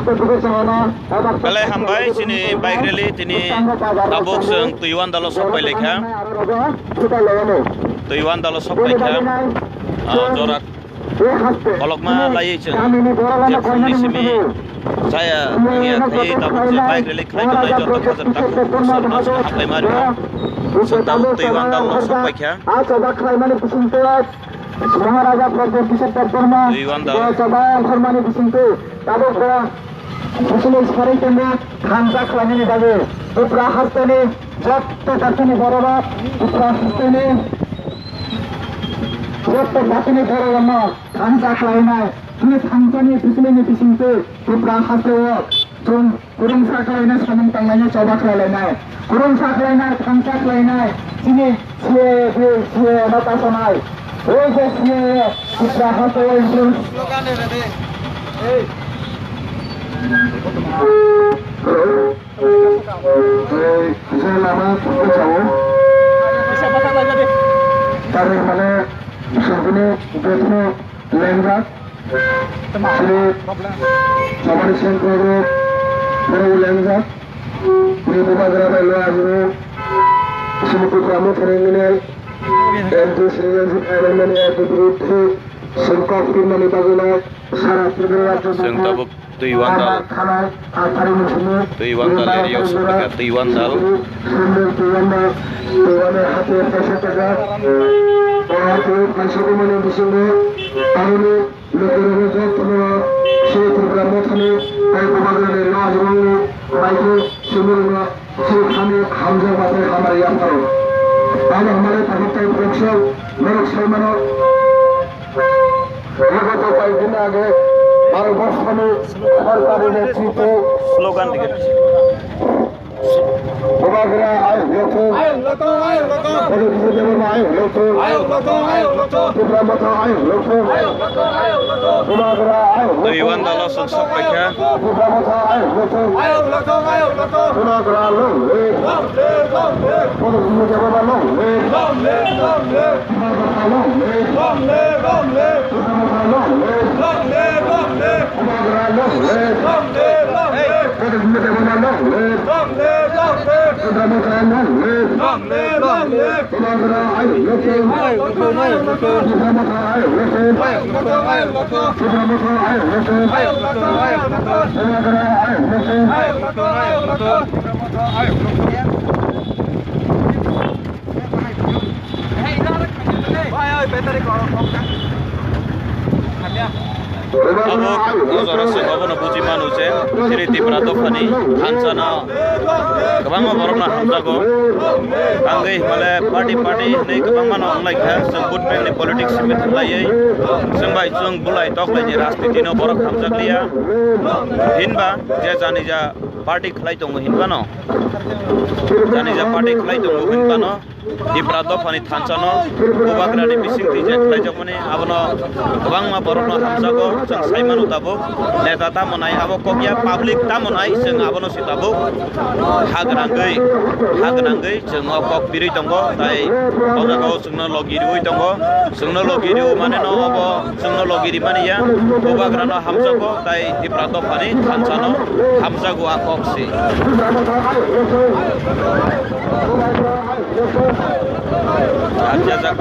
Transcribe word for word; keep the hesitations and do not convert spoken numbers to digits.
Belai hambai chini bike rally tini tabuk chwng Twiwandalo sok pai laikha. Twiwandalo sok pai kha. Ah, jora kolokma laiwi chwng je phungni simi chaya wngya thaiwi tabuk je bike rally khlai tongnai joto khajak takhuk bwsarno chwng haplai ma rwo. Chwng tabuk Twiwandalo sok pai kha. Maharaja Pradyot Kishore Debbarma, Twiwandal. Bo Chobal Dharmani bisingtwi, tabuk bo bisingtwi sari tongo, thansa khlainani bagwi. Tipra hasteni jotto jatini bororok, Tipra hasteni jotto jatini bororokno thansa khlainai, chini thansani bisingtwi, Tipra hasteo chwng Kurungsa khlaina samung tanglaina choba khlailainai. Kurungsa khlainai, thansa khlainai. Chini C A A, C A A no kasonai. Oi je C A A, Tipra hasteo influence. Hello. Oi, je lama thangwi chao. Tarik mane Suguni Betro Lengbak. Sri Sabani Sengkoro, Boro Ulengjak, Bini Bubagra bai Lo Ajuru, Sri Bubagra Motherengine, M D Sri Ranjit Airmani Air Deputy, Sengkok Pirmani Bagina, Sara Tripura Rajya Sengkok Bukuk, Twiwandal. Twiwandal area o sokphaikha, Twiwandal. Lokono jotono se Tripura mothani tei Bubagrani lajrokni baikhe sumrwngno se thani hamjak bathai hamari yapharo. Abo hamari takhuk tei phoksong norok saimano. Bigoto koyekdin age Bharatborshoni sorkari netrito slogan dikhe. Bubagra ayuk lokthung. Ayuk lokthung, ayuk lokthung. Kodok Bidya Debbarma ayuk lokthung. Ayuk lokthung, ayuk lokthung. Tipra Motha ayuk lokthung. Ayuk lokthung, ayuk lokthung. Bubagra ayuk lokthung. Twiwandalo chwng sokphaikha. Tipra Motha ayuk lokthung. Ayuk lokthung, ayuk lokthung. Bubagra long live. Long live, long live. Kodok Bidya Debbarma long live. Long live, long live. Tipra Motha long live. Long live, long live. Tipra Motha long live. Long live, long live. Bubagra long live. Long live, long live. Kodok Bidya Debbarma long live. Long live, long live. Tipra Motha long live. Long live, long live. Bubagra ayuk lokthung. Ayuk lokthung, ayuk lokthung. Tipra Motha ayuk lokthung. Ayuk lokthung, ayuk lokthung. Tipra Motha ayuk lokthung. Ayuk lokthung, ayuk lokthung. Bubagra ayuk lokthung. Ayuk lokthung, ayuk lokthung. Tipra Motha ayuk lokthung. Tabuk o jora chwng obono buji mano je chini Tipra dophani thansa no kwbangma borokno hamjago. Tangwi himale party party hinwi kwbangma no wnglaikha, chwng vote bank ni politics simi thanglaiwi chwng bai chwng bulai toklaini rajniti no borok hamjakliya. Hinba je jani ja party khlai tongo hinbano, jani ja party khlai tongo hinbano, Tipra dophani thansa no Bubagrani bisingtwi je khlaijakmani abono kwbangma borokno hamjago. Chwng saimano tabuk neta tamo nai abo kokya, public tamo nai chwng abono se tabuk ha gwnangwi, ha gwnangwi chwng o kok birwi tongo, tai o jaga o chwngno logi riwi tongo. Chwngno logi riwi mane no obo chwngno logi rimani ya, Bubagrano hamjago tai Tipra dophani thansa no hamjago a kok se. Ajajak.